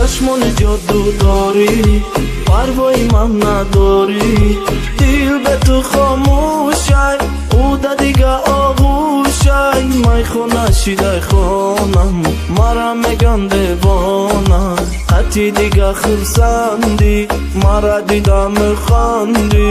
Чашмони ҷоду дорӣ, парвои ман надорӣ. Дил бе ту хомӯшай, уда дига оғӯшай. Майхона шидай хонам, мара меган девона. Қати дига хурсандӣ, мара дида механдӣ.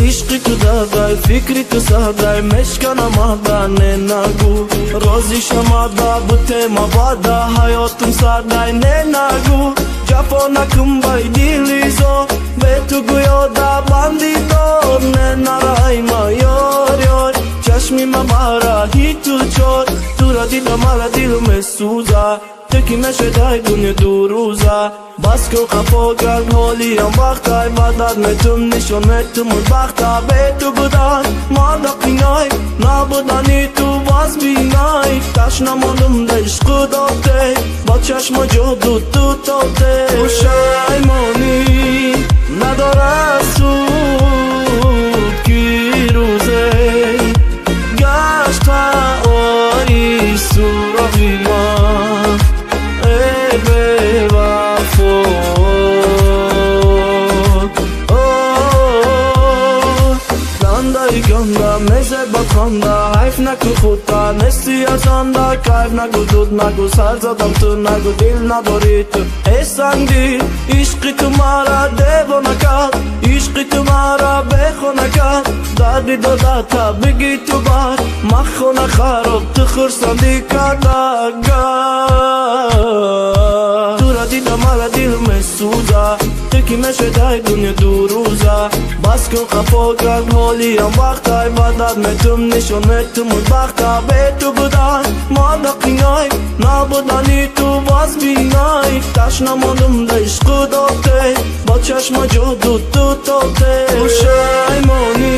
Ишқи ту дардай, фикри ту сардай, мешканамада, не нагӯ. Розӣ шамада, бутема ваъда, ҳаётум сардай, не нагӯ. Ҷафо накун бай дилизо, бе ту гӯё да банди дор. Не нарайма, ёр, ёр, чашми ма бараҳи ту чор. Тура дида мара дил месӯза, ту ки мешедай дунё дурӯза. Бас кун, хафо кард, ҳолиям вақтай, бадат метум, нишон метумуд бахта. Бе ту будан мада қинай, набудани ту вазбинай. Ташна мондум да ишқу доте, бо чашмо ҷоду ту тоте. Пушаймонӣ надорад суд, ки рӯзе гашта ои суроғи ман, э бевафо. О, гандаи ганда мезебад ханда, ҳайф накун худта, нести арзанда. Кайф нагӯ, дуд нагӯ, сар задам ту нагӯ, дил надорӣ ту, э сангдил. Ишқи ту мара девона кард, ишқи ту мара бехона кард. Дарди додата бигӣ ту бар махона хароб, ту хурсандӣ кардага. Тура дида мара дил месӯза, ту ки мешедай дунё дурӯза. Бас кун, хафо кард, ҳолиям вақтай, бадат метум, нишон метумуд бахта. Бе ту будан мада қинай, набудани ту вазбинай. Ташна мондум да ишқу доте, бо чашмо ҷоду ту тоте. Пушаймонӣ.